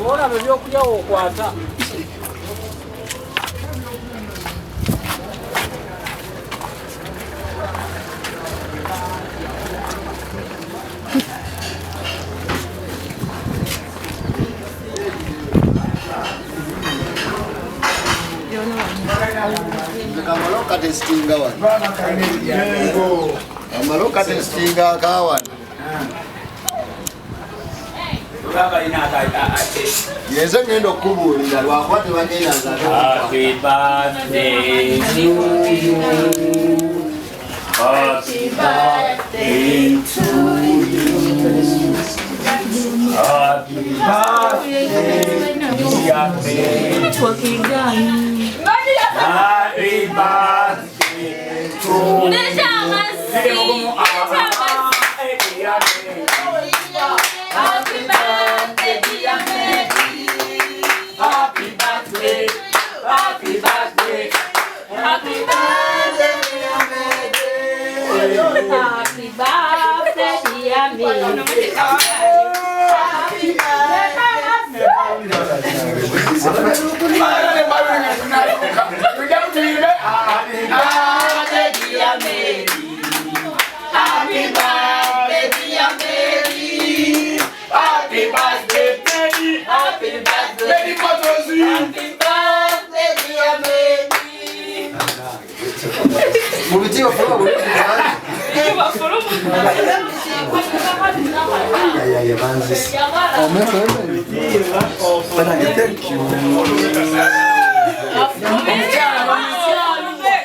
Olaba ebyokulya wokwata. Kamala okatesitinga wano. Kamala okatesitinga akawano. Yenze ngenda okukubuulira lwakuba tebagenda. Happy birthday to you. Happy birthday to you. Happy birthday, dear Mary. Happy birthday to you. Happy birthday, dear Mary. Happy birthday. Happy birthday. Happy birthday, dear Mary. Happy birthday, dear Mary. Happy birthday, dear Mary. Happy birthday, dear Mary. Happy birthday, Mary. Happy birthday. Mary Motozi. Happy birthday, dear Mary. Mu biti ofuluma bulungi. Banzise. Banange, thank you.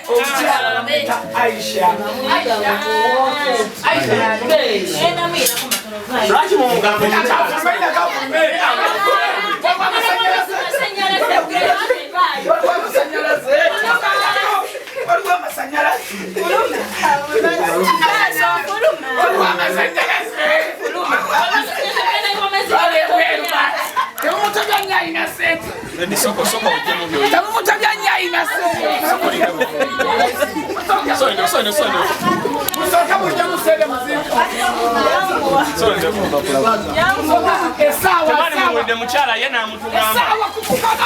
Omukyala bamuyita Aisha. Lwaki mumugamba omukyala? Waliwo amasanyalaze. Waliwo amasanyalaze. Waliwo amasanyalaze. Temumutabya nnyo alina ssente. Temumutabya nnyo alina ssente. Musooke mujje musere muzibu. Essaawa Tebali mukyala ye n'amutugamba. Essaawa ku mukono.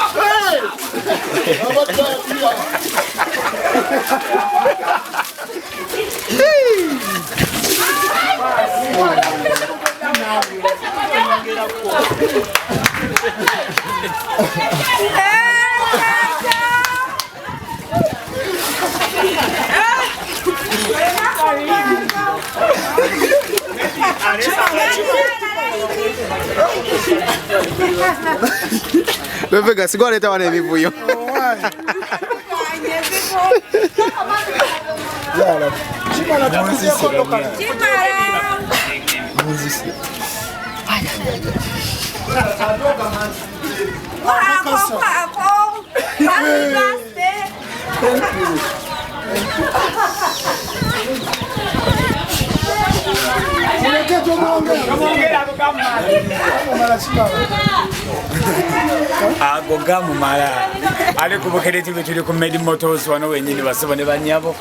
Lwevega sigwa aleeta wano ebivuyo. Ago gamumala ali ku Bukedde TV, tuli ku Medi Motors wano wenyini, basebo ne banyabo.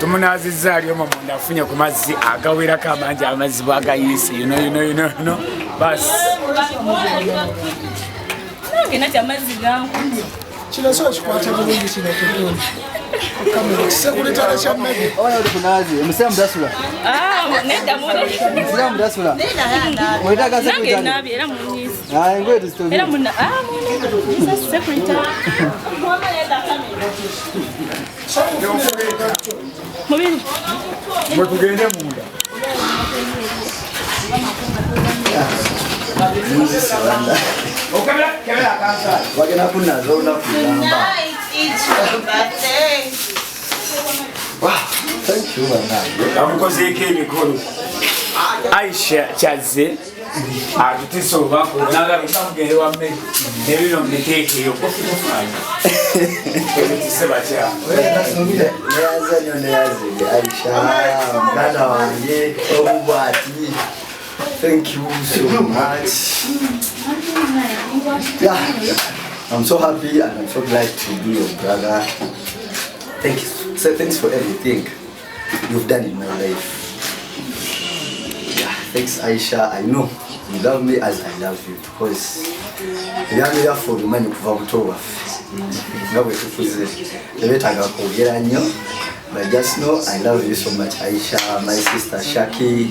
Tumunaazizza ali omwo munda, afunye ku mazzi agawerako amangi, amazzi bwagayiise. You know, basi. Nange nati amazzi gankunya. Kino so kikwate bulungi kino kitundu. Kamera kisekulitale kya mmere. Oya uli kunazi, omusiramu tasula. Ah, nedda mune. Omusiramu tasula. Mwetaaga Nange sekuritale. nabye era munyiisa. Ah, engoye tuzitobye. Era muna ah munyiisa sekurita. Mubiri. Mwe tugende munda. Munzise bana. Okebera kebera akansa. Bagenda kunaaza olunaku lulamba. Tonight it's your birthday. Wow, thank you bannange. Amukozeeko emikolo. Aisha Kyazze atutisa olunaku nagamugende wa mmere nebino mbiteekeyo kofikofayo ebitise bakyala. Neyaza nnyo neyazige Aisha, muganda wange omubwati. Thank you so much. Yeah, I'm so happy and I'm so glad to be your brother. Thank you. So thanks for everything you've done in my life. Thanks Aisha, I know you love me as I love you because ebyalo byaffe obimanyi kuva buto bwaffe nga bwe tukuze tebeetaaga kwogera nnyo, but just know I love you so much Aisha, my sister Shaki,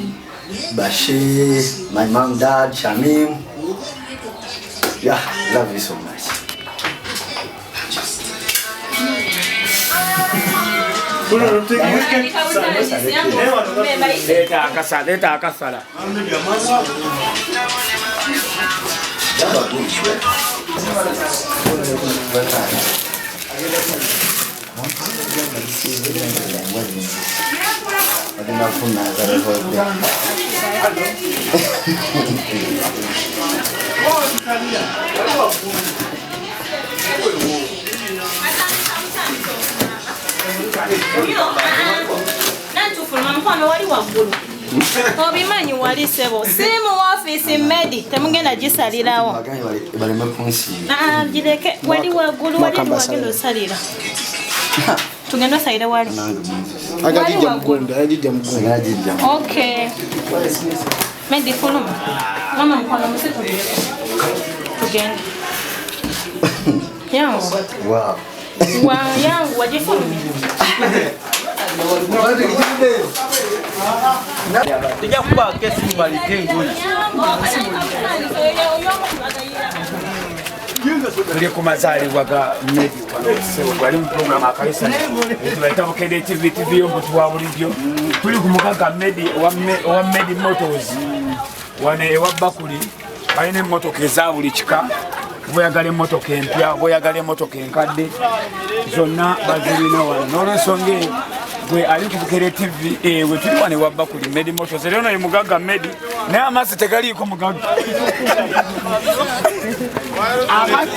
Bashir, my mom, dad, Shamim. Yeah, love you so much. Leeta akasala. Nantufuluma mukwano wali waggulu. Obimanyi wali ssebo. Simu ofiisi Medi temugenda gisalirawo. Gireke wali waggulu wali wagenda osalira. Tugenda osalira wali. Agajijja mugonda. Okay. Medi fuluma. Mama mukwano musitulire. Tugende. Yangu. Wow. Wa yangu wajifulumye. Tujja kuba kesi balite engoye. Tuli ku mazaalibwa ga Medi wano ali mu program akalisa tubayita Bukedde TV, TV y'omuntu wa bulijjo. Tuli ku mugagga Medi owa Medi Motors wano ewa Bakuli, balina emmotoka eza buli kika. Bw'oyagala emmotoka empya, bw'oyagala emmotoka enkadde, zonna bazirina wano. N'olwensonga eyo gwe ali ku Bukedde TV, we tuli wano ewa Bakuli Medi Motors. Era ono ye mugagga Medi, naye amazzi tegaliiko mugagga.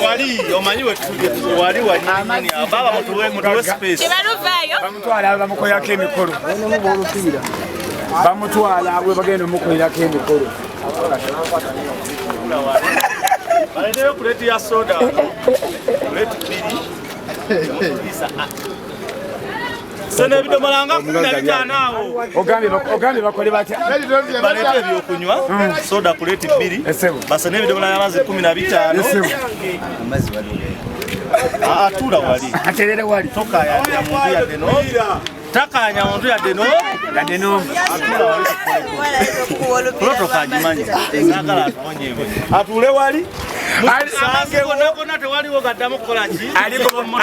Wali omanyi we tuli wali baba mutuwe space. Bamutwala bamukolerako emikolo. Bamutwala bwe bagenda omukolerako emikolo. Baleeteyo kuleti ya soda. Kuleti bbiri. Sene ebidomola nga 15 awo. Ogambye bakole batya? Baleete ebyokunywa, soda kuleti bbiri. Basene ebidomola by'amazzi 15. Amazzi waliwo. Atuula wali. Aterere wali. Tokaayanya muntu yadde no. Takaanya muntu yadde no. Yadde no. Atuula wali. Kulotoka agimanyi. Saagala atuwonyeebwe. Atuule wali.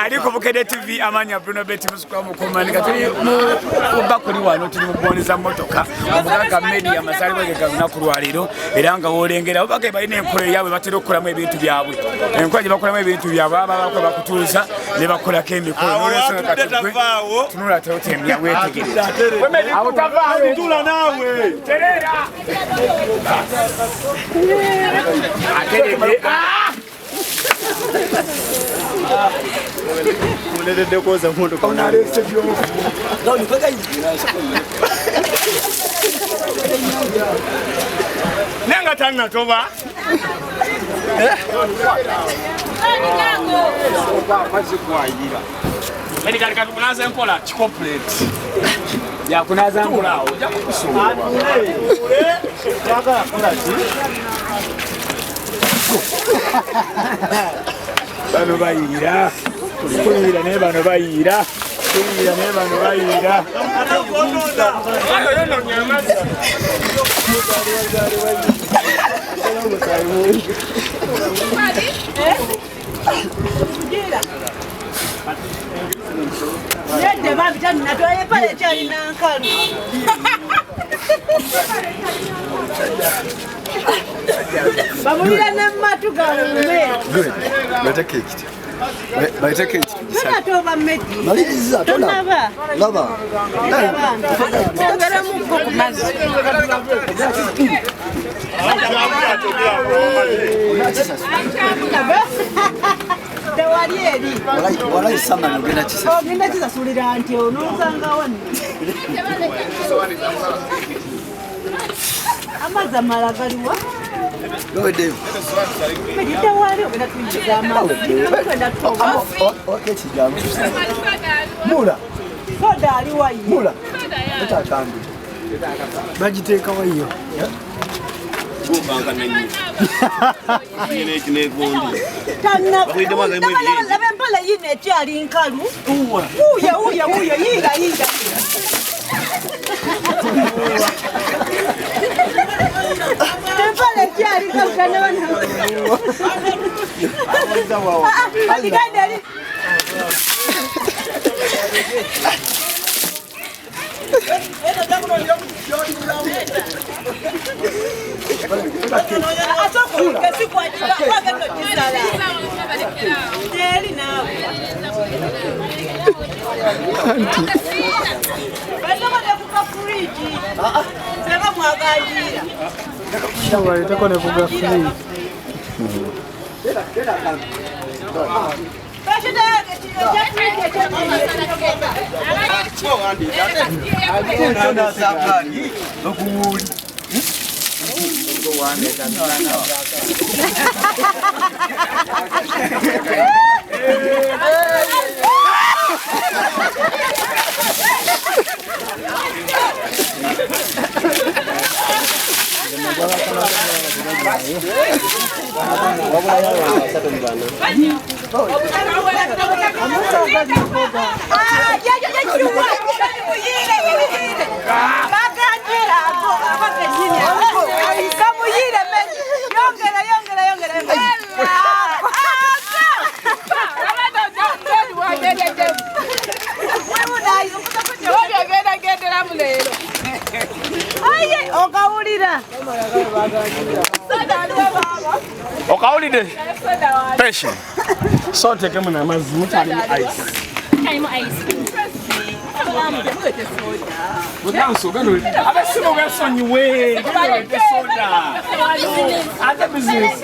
Aliko Bukedde TV amanya Bruno Betty Musukwa mukumanika tuli mu Bakuli wano tuli mu kuboneza mmotoka omugagga Medi amazaalibwa ge ga lunaku lwaleero era nga w'olengera bage balina enkola yaabwe batera okukolamu ebintu byabwe enkola gye bakolamu ebintu byabwe baba bakola bakutuuza ne bakolako emikolo n'olwensonga kati gwe tunula totemya weetegereze awo tavaawo tula naawe tereera ateredde. Muleetedde kwoza mmotoka. Naye nga tannatoba. Medi kati kunaza enkola kikompuleti. Yakunaza nkola awo ojja kukusuula. Bano bayiira, tuyiira naye bano bayiira, tuyiira naye bano bayiira. Nedda bambi tannatwala empale ekyalina nkalu. Bamulira n'amatu galume. Good. Keki. Balete keki. Tonatoba Medi. Maliriza tonaba. Laba. Ongeramuko ku mazzi. Tewali eri. Walayi sama ogenda kisasula. Ogenda kisasulira nti onoosanga wano. Amazzi amala galiwa? Medi tewali ogenda tuyingiza amazzi. Tugenda tutoba. Mula. Soda aliwa ye. Mula. Leta akambe. Bagiteeka wayo. Laba empale yino ekyali nkalu. Wuuyo wuuyo wuuyo yiga yiga. Empale ekyali nkalu tanabana. Adigande ali. Okawulidde peshe so tekemu n'amazzi mukyalimu ice. Abasimu besonyiwe genda soda ate business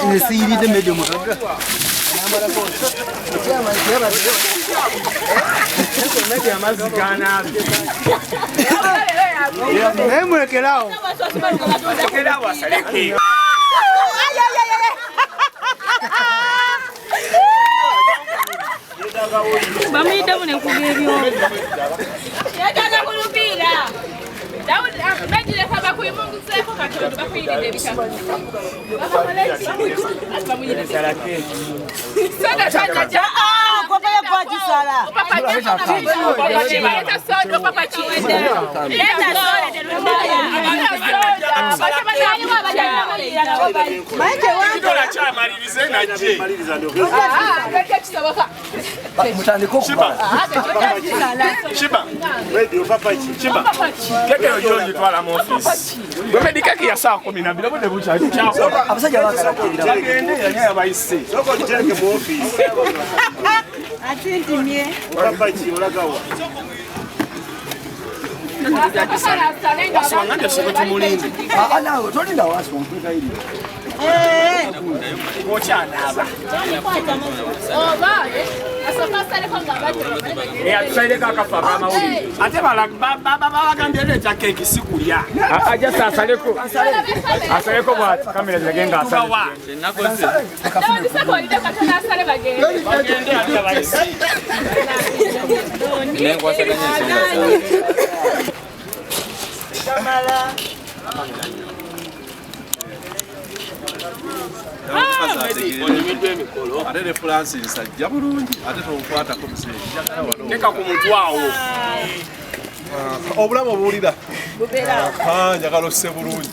Nesiyiridde medio mugaga. Naye mulekerawo. Mulekerawo asaleke. Bamuyitamu ne kuga ebyombo. Yeetaaga kulupiira. Bajireka bakuyimunguzeeko katono bakuyiridde ebitabo. Soda twajja. Kopayo kwagisala. Leeta soda papa kiwedde. Leeta soda tetuddayo. Kidola kyamalirize najje. Mutandike okubala. Shiba. Shiba. Keke ojo ngitwala mu office. Gwe keki ya saa 12 obudde bukyali kyakola. Abasajja baagala kuwulira. Bagende yanya yabayise. Sooka ogitereke mu office. Ate ntimye. Papa ki olagawa? Waswanga ndio soko tumulinde. Ah nawe tolinda waswa nkwegayirira. Okyanaaba. Oba asooka asaleko ng'abadde. Atusalireko akafu ak'amawulire. Ate babagambye leeta keeki si kulya. Ajja asaleko. Asaleko bw'ati kamera zirage ng'asale. Dawudi soko olidde katono asale bagende. Bagende ate abayise. Nenkwasaganya ensonga zange. Ate ne Francis ajja bulungi ate tomukwatako muzeeyi. Teeka ku mutwe awo. Obulamu obuwulira. Njagala osse bulungi.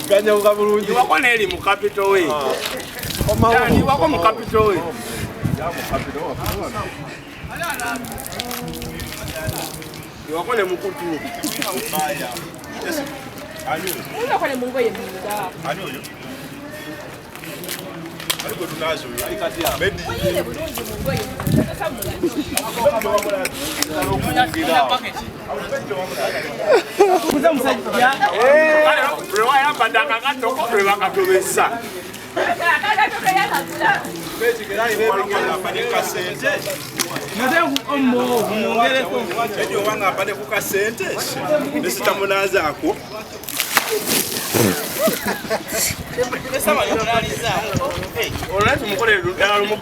Ganyabuka bulungi. Iwako n'eri mu kapito we. Iwako mu kapito we. Iwako ne mukutu. Unakole mu ngoye munda. Ani oyo? Aliko tunazo oyo. Ali kati ya. Oyire bulungi mu ngoye. Kuza musajja. Kale lwe wayambadde akakatto ko lwe bakatobesa. Ekyo wange abadde ku kasente nesitamunaazaako. Olwo tumukolere ddala lumu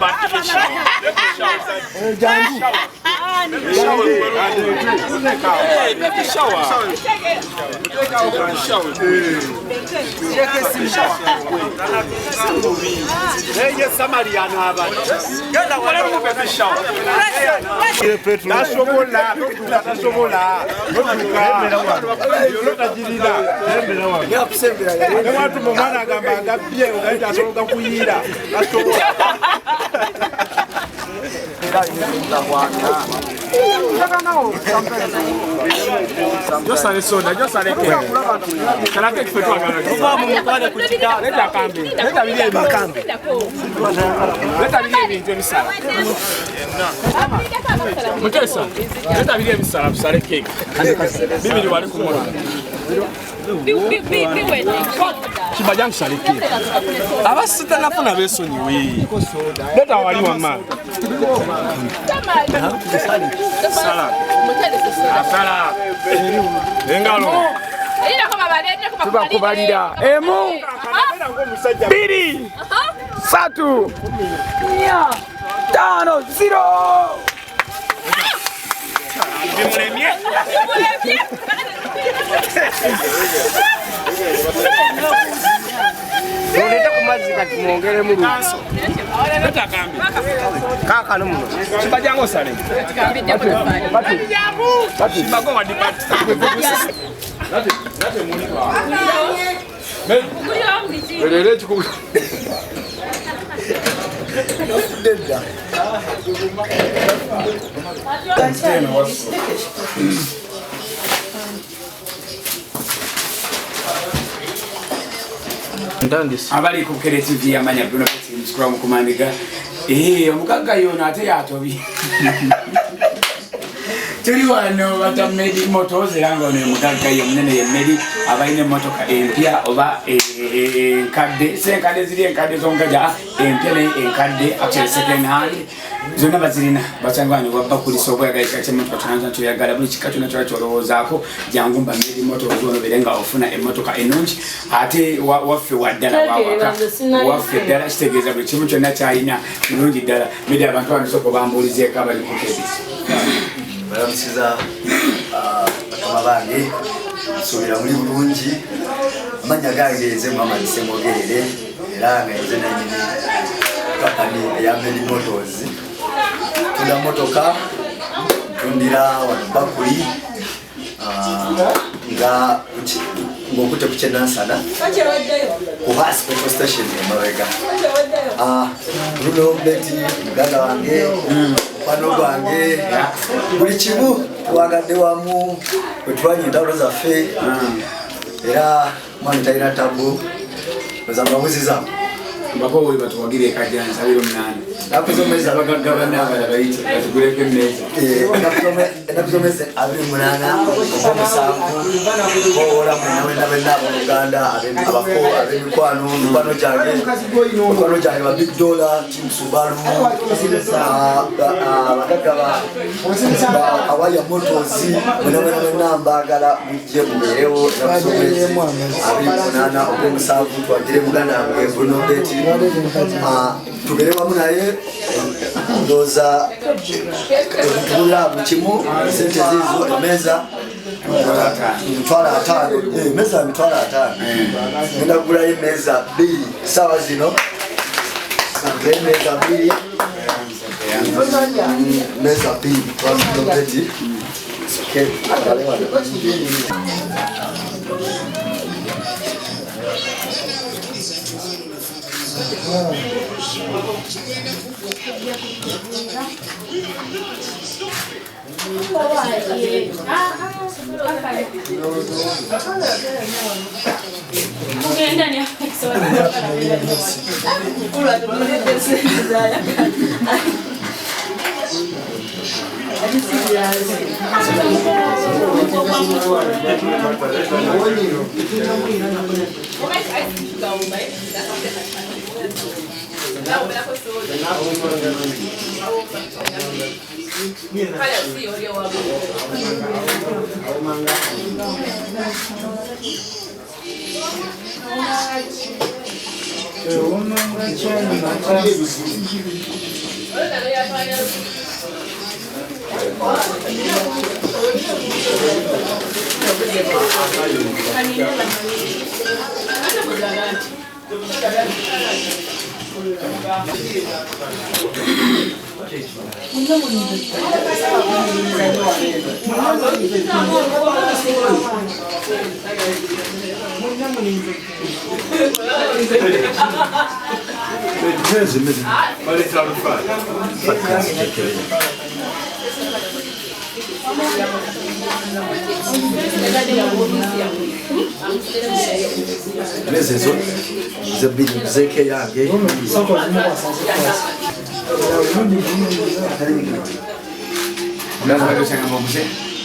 omwana agamba agabbye ogaita asobola kuyiira asobola. Josale soda, josale keke. Kalake kife twagala. Leta kambi. Leta biri ebikambi. Leta biri ebintu ebisala. Mutesa. Leta biri ebisala tusale keke. Bibiri wali ku motoka. Kibaja tusale keke. Abasitanafuna beesonyiwe. Leta wali wamma. Sala. Asala. Engalo. Tubakubalira. Emu. Biri. 3 4 5 0. Bimulemye. Noleta ku mazzi kati mwongere mu luuso. Leta kambi. Kaakano muno. Kibajango sale. Kibago wa dipati. Nate muliwa. Lere chiku. Nedda. Abali ku Bukedde TV amanya Bruno Petty mukura mukumandiga. Omugagga yono ate yatobi. Tuli wano bata Medi Motors era nga ono omugagga ye munene ye Medi abalina emmotoka empya oba enkadde. Si enkadde ziri enkadde z'omugagga, empya naye enkadde actually second hand. Zonna bazirina basanga wano wabakulisa obweyagala ekika ky'emmotoka kyonna kyoyagala buli kika kyonna kyoba kyolowoozaako jangu mba Medi Motors ono obeere nga ofuna emmotoka ennungi ate waffe waddala wawaka waffe ddala kitegeeza buli kimu kyonna kyalina kirungi ddala. Medi abantu bano sooka obambuulizeeko abali ku Bukedde. Balamusiza bakama bange, nsuubira muli bulungi. Amannya gange nze Muhammad Ssemwogerere era nga nze nannyini kampani eya Medi Motors. Tunda mmotoka, ntundira wano Bakuli nga ng'okutte ku Kyenansana ku Hasi petrol station emabega. Bruno Betty muganda wange, mukwano gwange, buli kimu tuwagadde wamu bwe tulwanya entalo zaffe era mwami talina tabu oza mbabuziza. Mbakowe batuwagire ekajjansa 28. Ennaku z'omwezi abagagga bannaabala bayite batuguleko emmeeza. Ennaku z'omwezi 28 ogw'omusanvu kowoola mwenna mwenna mwenna abooluganda abako ab'emikwano mikwano gyange ba Big Dollar, Team Subaru, abagagga ba Awaya Motors mwenna mwenna mwenna mbaagala mujje mubeerewo ennaku z'omwezi 28 ogw'omusanvu twagire muganda wange Bruno Betty tubeere wamu naye ndowooza tubulira buli kimu sente ziizo emmeeza 50,000 emmeeza 50,000 ngenda kugulayo emmeeza 2 ssaawa zino emmeeza 2 meza 2 Bruno Betty. Okay, Meza ezo zebbiri nzeeko eyange.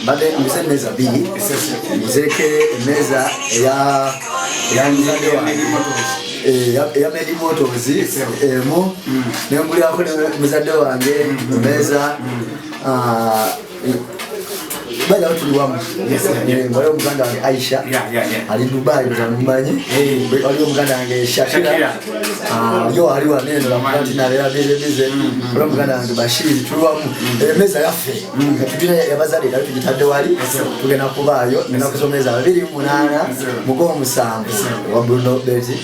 Mbadde nguze emmeeza bbiri, nzeeko emmeeza eya muzadde wange eya Medi Motors emu, nengulirako ne muzadde wange emmeeza. Bajja tuli wamu. Waliwo muganda wange Aisha ali Dubai, mumanyi. Waliwo muganda wange Shakira yo ali wano eno lwakuba nti nabeera bize bize. Waliwo muganda wange Bashiri, tuli wamu. Emmeeza yaffe tugina yabazadde era tugitadde wali, tugenda kubaayo ennaku z'omwezi 28 mu 7 wa Bruno Betty.